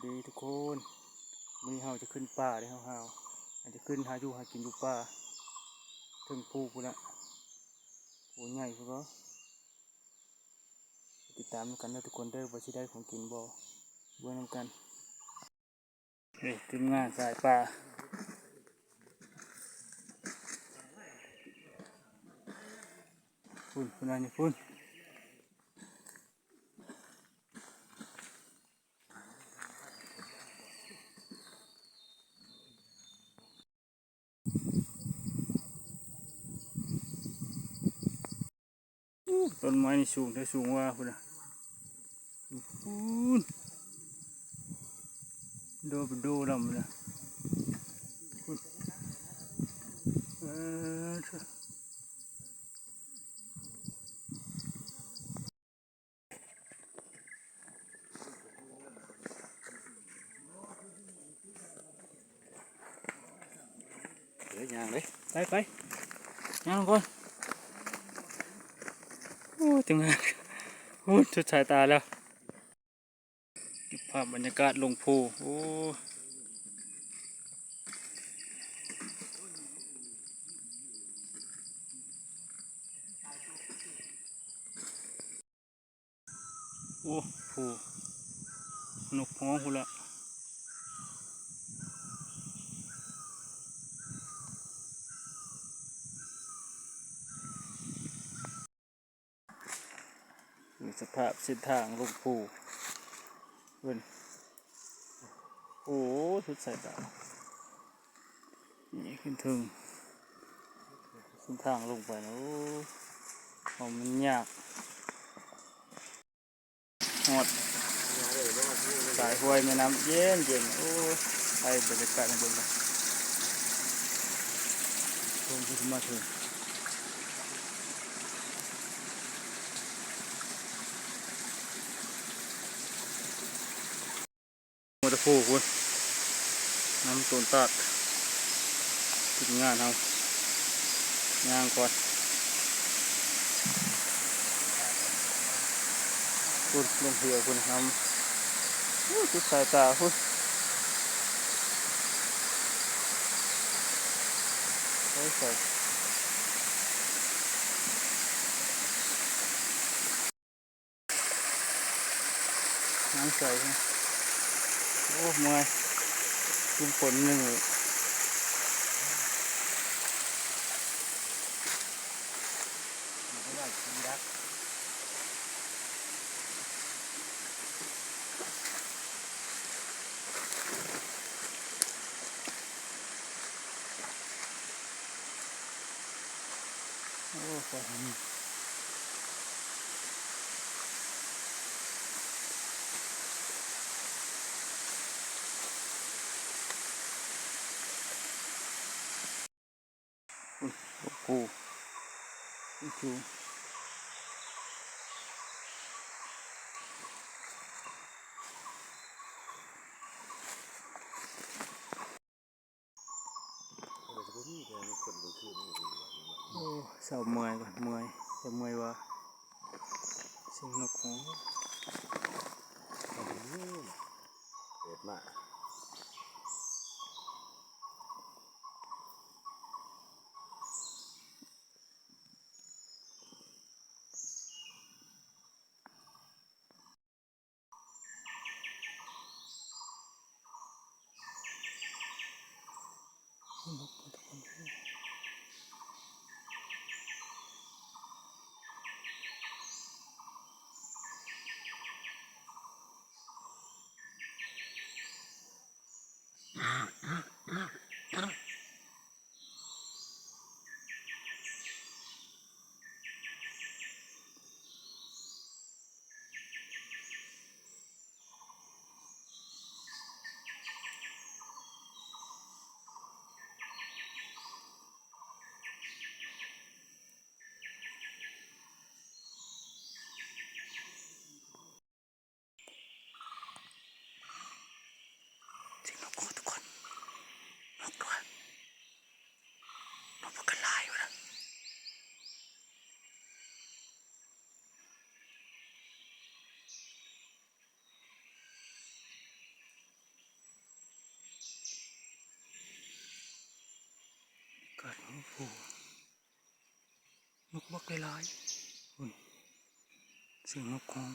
ດີທຸກຄົນ ມື້ນີ້ເຮົາຈະຂຶ້ນປ່າເດ້ ເຮົາ ເຮົາ ເຮົາຈະຂຶ້ນຫາຢູ່ຫາກິນຢູ່ປ່າເທິງພູພຸ້ນລະ ພູໃຫຍ່ພຸ້ນບໍ. ຕິດຕາມນຳກັນເດີທຸກຄົນເດີ ວ່າຊິໄດ້ຂອງກິນບໍ່ ເບິ່ງນຳກັນ. ນີ້ທີມງານສາຍປ່າ ພຸ້ນ ພຸ້ນ ອັນນີ້ພຸ້ນ. ຕົ້ນໄມ້ນີ້ສູງແທ້ ສູງວ່າພຸ້ນນະ ພຸ້ນ ໂດເປັນໂດລຳພຸ້ນນະ ພຸ້ນ ເອີ. ເອີ ຍ່າງເລີຍ ໄປ ໄປ ຍ່າງກ່ອນ. ໂອ້ ຈັ່ງ ໂອ້ ສຸດສາຍຕາແລ້ວ ເກັບພາບບັນຍາກາດລົງພູ. ໂອ້ ໂອ້ ພູ ນົກຮ້ອງພຸ້ນລະ. ເບິ່ງສະພາບເສັ້ນທາງລົງພູເພິ່ນ ໂອ້ ສຸດສາຍຕາ ນີ້ຂຶ້ນເທິງ ເສັ້ນທາງລົງໄປນະ ໂອ້ ເພາະມັນຍາກ. ຮອດສາຍຫ້ວຍແມ່ນ້ຳເຢັນໆ ໂອ້ຍ ໄປ ບັນຍາກາດໃຫ້ເບິ່ງກ່ອນ ລົງຂຶ້ນມາເຖິງ ມາແຕ່ພູພຸ້ນ ນຳຕົ້ນຕາດ ທີມງານເຮົາຍ່າງກ່ອນ ພຸ້ນ ລົງເຮືອພຸ້ນ ນຳ ໂອ້ ສຸດສາຍຕາພຸ້ນ ໄປໃສ ນ້ຳໃສ ໂອ້ ເມື່ອຍ ກິນຝົນໜຶ່ງ ໂອ້ ໄປທາງນີ້ ໂອ້ ໂອ້ ໂອ້ ເຊົາເມື່ອຍກ່ອນ ເມື່ອຍ ເຊົາເມື່ອຍວ່າ ສຽງນົກຮ້ອງ ເປີດມາ. ຫຼາຍໆ ພຸ້ນ ສຽງນົກຮ້ອງ.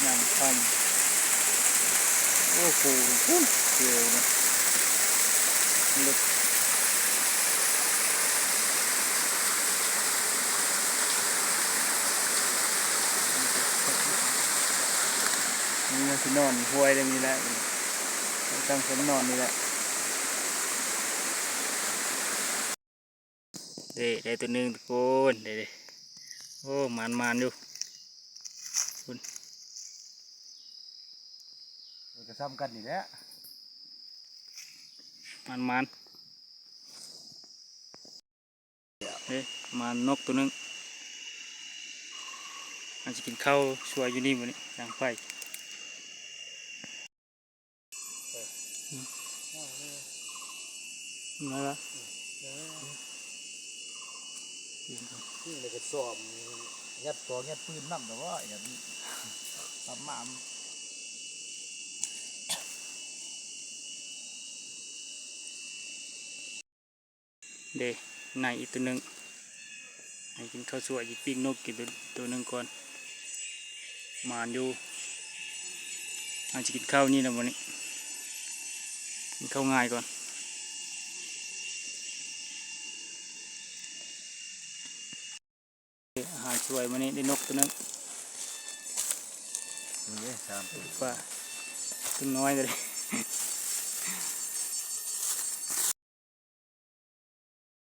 ຍ່າງໄປ ໂອ້ໂຫ ພຸ້ນ ເກວນະ ເລິກ ນີ້ມັນຊິນອນຫ້ວຍແບບນີ້ແຫຼະ ຕັ້ງເພິ່ນນອນນີ້ແຫຼະ. ເດ້ ໄດ້ໂຕໜຶ່ງທຸກຄົນ ເດ້ ເດ້ ໂອ້ ໝານໆ ຢູ່ ພຸ້ນ ເອີ ກໍສ່ຳກັນນີ້ແຫຼະ ໝານໆ ເດ້ ໝານນົກໂຕໜຶ່ງ ມັນຊິກິນເຂົ້າຊ່ວຍຢູ່ນີ້ມື້ນີ້ ດັງໄຟ. ມາລະ ນີ້ລະກໍຊ້ອມ ຍັດກອງ ຍັດປືນນຳແລ້ວບໍ່ ອັນນີ້ ຕຳມາ ເດ້ ໃນອີກໂຕໜຶ່ງ ໃຫ້ກິນເຂົ້າສວຍ ຊິປີ້ງນົກກິນໂຕ ໂຕໜຶ່ງກ່ອນ ໝານຢູ່ ເຮົາຊິກິນເຂົ້ານີ້ນຳມື້ນີ້ ກິນເຂົ້າງ່າຍກ່ອນ. ອາຫານສວຍມື້ນີ້ໄດ້ນົກໂຕໜຶ່ງ ນີ້ເດ້ ສາມໂຕ ປາ ໂຕນ້ອຍກໍໄດ້